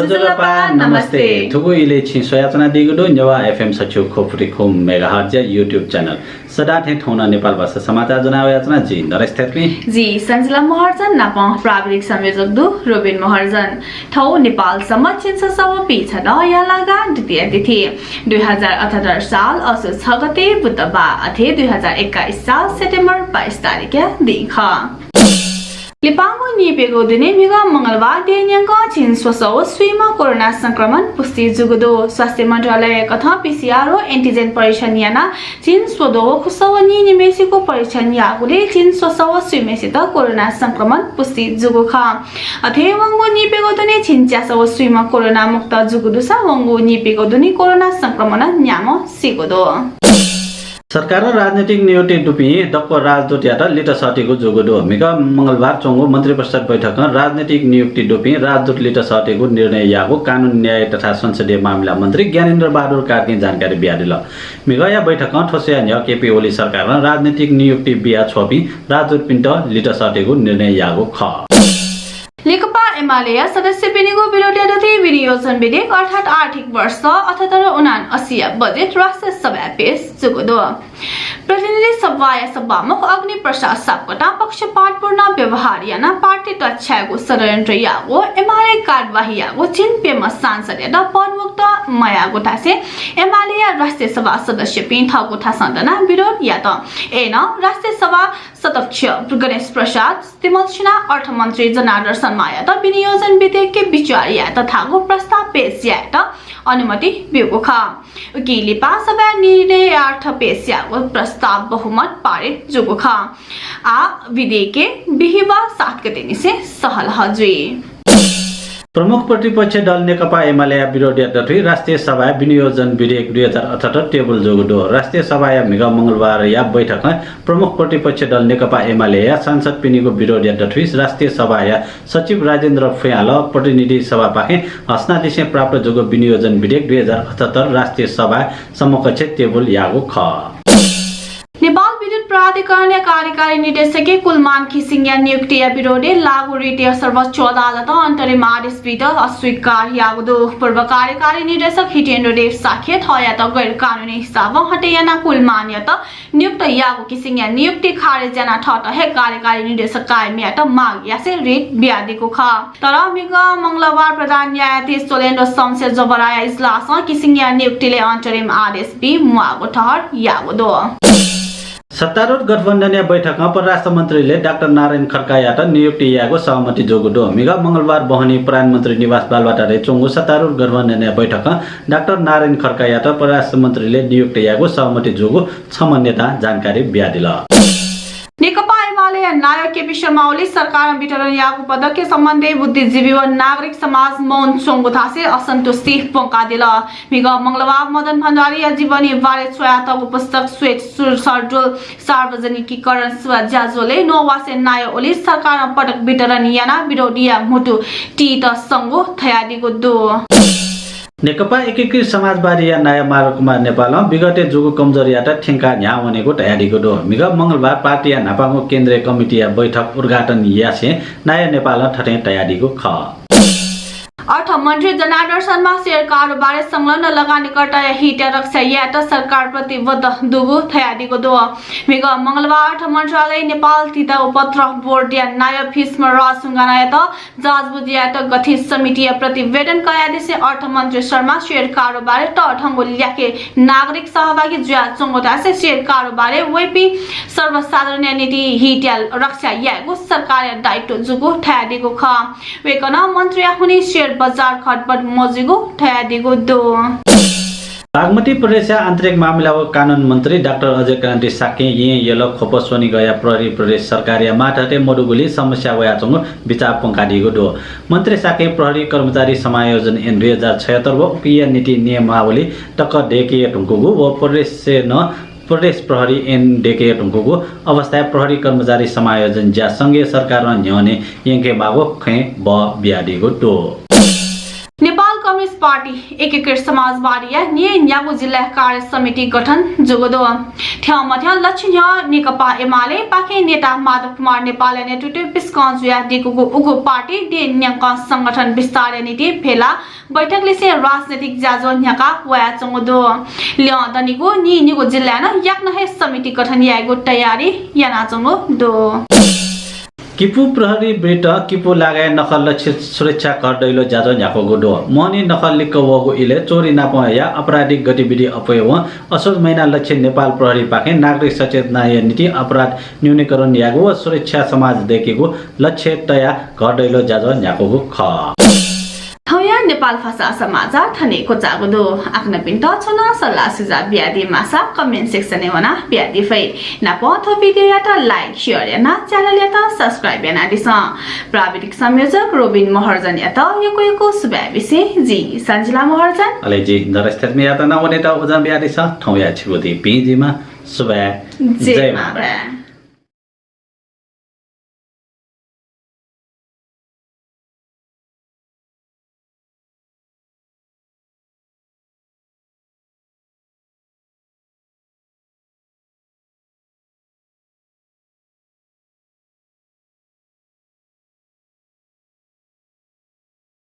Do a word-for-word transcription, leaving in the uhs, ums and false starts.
ज्वजलपा, नमस्ते। थुगु इलय् छिं स्वयाच्वनादीगु दु नेवाः एफएम सच्छि खु फुति खु मेगाहर्जया YouTube channel। सदां थें थौं नं नेपाल भाषा समाचार ज्वना वयाच्वना जि नरेश थेत्मी। जि सञ्जिला महर्जन नाप प्राविधिक संयोजक दु रोबिन महर्जन। थौं नेपाल सम्बत झिंछसः व पीछदँ यालागा द्वितीया तिथि, दुई हजार अठहत्तर साल असोज छ गते बुधबार, अथे दुई हजार एक्काइस साल सेप्टेम्बर बाइस तारिखया दिं खः। लिपांगु नीप्यघौ दुने म्हिगः मंगलबार देय्‌न्यंक झिंस्वसः व स्वीम्ह कोरोना संक्रमण पुष्टि जूगु दु। स्वास्थ्य मन्त्रालयकथं पीसीआर व एन्टिजेन परीक्षण यानाः झिंस्वद्वः व खुसः व नीनिम्हय्‌सिगु परीक्षण याःगुलिं झिंस्वसः व स्वीम्हय्‌सित कोरोना संक्रमण पुष्टि जूगु खः। अथे वंगु नीप्यघौ दुने झिंच्यासः व स्वीम्ह कोरोना मुक्त जूगु दुसा वंगु नीप्यघौ दुने कोरोना संक्रमणं न्याम्ह सीगु दु। सरकारं राजनीतिक नियुक्ति दुपिं दक्व राजदूतयात लित सःतीगु जूगु दु। म्हिगः मंगलबार च्वंगु मन्त्रिपरिषद बैठकं राजनीतिक नियुक्ति दुपिं राजदूत लित सःतीगु निर्णय याःगु कानून, न्याय तथा संसदीय मामिला मन्त्री ज्ञानेन्द्र बहादुर कार्कीं जानकारी बियादिल। म्हिगःया बैठकं थ्व स्वयाः न्ह्यः केपी ओली सरकारं राजनीतिक नियुक्ति बिया छ्वःपिं राजदूतपिन्त लित सःतीगु निर्णय याःगु खः। नेकपा एमालेया सदस्यपिनिगु विरोधया दथुइ विनियोजन विधेयक अर्थात् आर्थिक वर्ष अठहत्तर उनान्सयया बजेट राष्ट्रिय सभाय् पेश जूगु दु। प्रतिनिधि सभाया सभामुख अग्नि प्रसाद सापकोटां पक्षपातपूर्ण व्यवहार यानाः पार्टी तछ्यायेगु षड्यन्त्र याःगु, एमाले कार्यवाही याःगु झिंप्यम्ह सांसदयात पदमुक्त मयाःगु धासें एमालेया राष्ट्रिय सभा सदस्यपिं थःगु थासं दनाः विरोध यात। अय्‌नं राष्ट्रिय सभा सदस्य गणेश प्रसाद तिमल्सिनां अर्थमन्त्री जनार्दन शर्मायात विनियोजन विधेयकय् बिचाः यायेत धाःगु प्रस्ताव पेश यायेत अनुमति ब्यूगु खः। उकिं लिपा सभाय् निर्णयार्थ पेश याःगु प्रस्ताव बहुमत पारित जूगु खः। आः विधेयकय् बिहिबाः सात गते निसें सहलह जुइ। प्रमुख प्रतिपक्ष दल नेकपा एमालेया विरोधया दथुइ राष्ट्रिय सभाय् विनियोजन विधेयक दुई हजार अठहत्तर टेबुल जूगु दु। राष्ट्रिय सभाया म्हिगः मंगलबारया बैठकं प्रमुख प्रतिपक्ष दल नेकपा एमालेया सांसदपिनिगु विरोधया दथुइ राष्ट्रिय सभाया सचिव राजेन्द्र फुयाँलं प्रतिनिधि सभापाखें हस्तान्तर प्राप्त जूगु विनियोजन विधेयक दुई हजार अठहत्तर राष्ट्रिय सभाय् समकक्ष टेबुल याःगु खः। नेपाल विद्युत प्राधिकरणया कार्यकारी निर्देशकय् कुलमान घिसिङया नियुक्तिया विरोधय् लागू रिटय् सर्वोच्च अदालतं अन्तरिम आदेश बीत अस्वीकार याःगु दु। पूर्व कार्यकारी निर्देशक हितेन्द्र देव शाक्यं थःयात गैर कानूनी हिसाबं हटे यानाः कुलमानयात नियुक्त याःगु घिसिङया नियुक्ति खारेज यानाः थःत हे कार्यकारी निर्देशक कायम यायेत माग यासें रिट बियादीगु खः। तर म्हिगः मंगलबार प्रधान न्यायाधीश चोलेन्द्र शमशेर जबराया इजलासं घिसिङया नियुक्तिलय् अन्तरिम आदेश बी म्वाःगु ठहर याःगु दु। सत्तारूढ गठबन्धनया बैठकं परराष्ट्र मन्त्रीलय् डाक्टर नारायण खड्कायात नियुक्ति यायेगु सहमति जूगु दु। म्हिगः मंगलबार बहनी प्रधानमन्त्री निवास बालुवाटारय् च्वंगु सत्तारूढ गठबन्धनया बैठकं डाक्टर नारायण खड्कायात परराष्ट्र मन्त्रीलय् नियुक्ति यायेगु सहमति जूगु छम्ह नेतां जानकारी बियादिल। नेकपा एमालेया नायः केपी शर्मा ओली सरकारं वितरण याःगु पदकया सम्बन्धय् बुद्धिजीवी व नागरिक समाज मौन च्वंगु धासें असन्तुष्टि प्वंकादिल। म्हिगः मंगलबार मदन भण्डारीया जीवनी बारे छ्वयातःगु पुस्तक श्वेत सु-, शार्दूल सार्वजनिकीकरण ज्याझ्वलय् नवासें नायः ओली सरकारं पदक वितरण यानाः विरोधीया म्हुतु तीत संगु धयादीगु दु। नेकपा एकीकृत समाजवादीया नायः माधव कुमार नेपालं विगतय् जूगु कमजोरीयात थ्यंकाः न्ह्याः वनेगु धयादीगु दु। म्हिगः मंगलबार पार्टीया न्हापांगु केन्द्रीय कमिटीया बैठक उद्घाटन यासें नायः नेपालं थथे धयादीगु खः। अर्थमन्त्री जनार्दन शर्मा सेयर कारोबारय् संलग्न लगानीकर्ताया हितया रक्षा यायेत सरकार प्रतिबद्ध दुगु धयादीगु दु। म्हिगः मंगलबार अर्थ मन्त्रालय नेपाल तिता उपद्रव बोर्डया नायः भीष्म राज सुङ्गानायात जाँचबुझ यायेत गठित समितिया प्रतिवेदन कयादिसें अर्थमन्त्री शर्मा सेयर कारोबारय् तःधंगु ल्याखय् नागरिक सहभागी जुयाच्वंगु धासें सेयर कारोबारय् वइपिं सर्वसाधारणया निंतिं हितया रक्षा यायेगु सरकारया दायित्व जूगु धयादीगु खः। वय्‌कलं मन्त्रीया हुनिं सेयर बजार घटबढ मजुइगु धयादीगु दु। बागमती प्रदेशया आन्तरिक मामिला व कानून मन्त्री डाक्टर अजय क्रान्ति शाक्यं येँ, यल, ख्वप, स्वनिगःया प्रहरी प्रदेश सरकारया मातहतय् मदुगुलिं समस्या वयाच्वंगु बिचाः प्वंकादीगु दु। मन्त्री शाक्यं प्रहरी कर्मचारी समायोजन ऐन दुई हजार छयत्तर व उकिया निंतिं नियमावली तक दय्‌के धुंकूगु व प्रदेशय् नं प्रदेश प्रहरी ऐन दय्‌के धुंकूगु अवस्थाय् प्रहरी कर्मचारी समायोजन ज्या संघीय सरकारं न्ह्यःने यंकेमाःगु खँय् बः बियादीगु दु। नेपाल कम्युनिस्ट पार्टी एकीकृत समाजवादीया नीन्यागू जिल्ला कार्य समिति गठन जूगु दु। थ्यंमथ्यं लच्छिन्ह्यः नेकपा एमालेपाखें नेता माधव कुमार नेपालया नेतृत्वय् पिस्कं जुयादीगु उगु पार्टी देय् न्यंकं संगठन विस्तारया निंतिं भेला बैठक लिसें राजनैतिक ज्याझ्वः न्ह्याका वयाच्वंगु दु। ल्यं दनिगु नीन्यागू जिल्लाय् नं याकनं हे समिति गठन यायेगु तयारी यानाच्वंगु दु। किपू प्रहरी वृत्त किपू लागाय् नखःलच्छित सुरक्षा घर दैलो ज्याझ्वः न्ह्याकूगु दु। मोहनी नखः लिक्क वःगु इलय् चोरी नापं या आपराधिक गतिविधि अप्वयेवं असोज महिनालच्छित नेपाल प्रहरीपाखें नागरिक सचेतनाया निंतिं अपराध न्यूनीकरण यायेगु व सुरक्षा समाज दयेकेगु लक्ष्य तयाः घर दैलो ज्याझ्वः न्ह्याकूगु खः। थौंया नेपाल भाषा समाचार थन हे क्वचाःगु दु। आखनापिन्त छुं नं सल्लाह सुझाव बियादी माःसा comment section-य् वनाः बियादी फइ। नापं थ्व video-यात like, share यानाः channel-यात subscribe यानादिसँ। प्राविधिक संयोजक रोबिन महर्जनयात यक्व यक्व सुभाय् बिसें जि सञ्जिला महर्जन। अले जि नरेश थेत्मियात नं वनेत उजं बियादिसँ। थौंया छिगु दिं भिं जुइमा। सुभाय्। जय जय मां भाय्। भाय्।